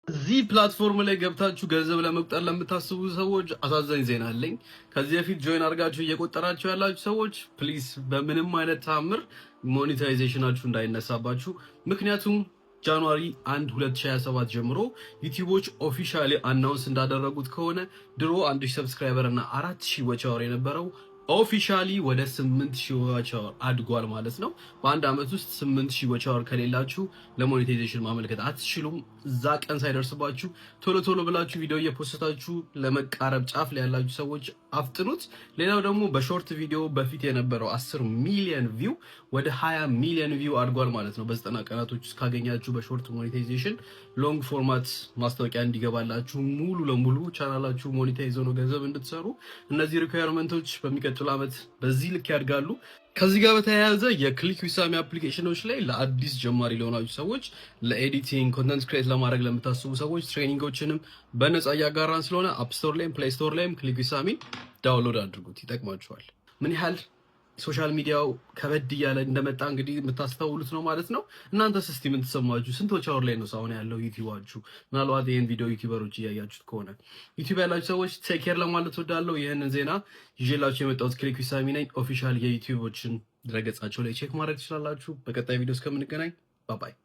እዚህ platform ላይ ገብታችሁ ገንዘብ ለመቁጠር ለምታስቡ ሰዎች አሳዛኝ ዜና አለኝ። ከዚህ በፊት join አድርጋችሁ እየቆጠራችሁ ያላችሁ ሰዎች please በምንም አይነት ተአምር monetization ኣችሁ እንዳይነሳባችሁ። ምክንያቱም January 1 2027 ጀምሮ ዩቲዩቦች officially announce እንዳደረጉት ከሆነ ድሮ 1000 subscriber እና 4000 watch hour የነበረው officially ወደ 8000 watch hour አድጓል ማለት ነው። በአንድ ዓመት ውስጥ 8000 watch hour ከሌላችሁ ለ monetization ማመልከት አትችሉም። እዛ ቀን ሳይደርስባችሁ ቶሎ ቶሎ ብላችሁ ቪዲዮ እየ post ኣችሁ ለመቃረብ ጫፍ ላይ ያላችሁ ሰዎች አፍጥኑት። ሌላው ደግሞ በ short ቪዲዮ በፊት የነበረው 10 ሚሊዮን view ወደ 20 ሚሊዮን view አድጓል ማለት ነው። በ90 ቀናቶች ውስጥ ካገኛችሁ በ short monetization long format ማስታወቂያ እንዲገባላችሁ፣ ሙሉ ለሙሉ ቻናላችሁ monetize ሆኖ ገንዘብ እንድትሰሩ እነዚህ requirement ኦች በሚቀጥሉ ዓመት በዚህ ልክ ያድጋሉ። ከዚህ ጋር በተያያዘ የ Click with Sami application ኖች ላይ ለአዲስ ጀማሪ ለሆናችሁ ሰዎች፣ ለ editing፣ content create ለማድረግ ለምታስቡ ሰዎች training ኦችንም በነፃ እያጋራን ስለሆነ App Store ላይም Play Store ላይም Click with Sami download አድርጉት፣ ይጠቅማችኋል። ምን ያህል social media ው ከበድ እያለ እንደመጣ እንግዲህ የምታስተውሉት ነው ማለት ነው። እናንተስ እስቲ ምን ተሰማችሁ? ስንት watch hour ላይ ነው አሁን ያለው ዩቲዩባችሁ? ምናልባት ይህን ቪዲዮ YouTuber ኦች እያያችሁት ከሆነ ዩቲዩብ ያላችሁ ሰዎች take care ለማለት እወዳለሁ። ይህንን ዜና ይዤላችሁ የመጣሁት Click with Sami ነኝ። Official የዩቲዩቦችን ድረገጻቸው ላይ check ማድረግ ትችላላችሁ። በቀጣይ ቪዲዮ እስከምንገናኝ bye bye።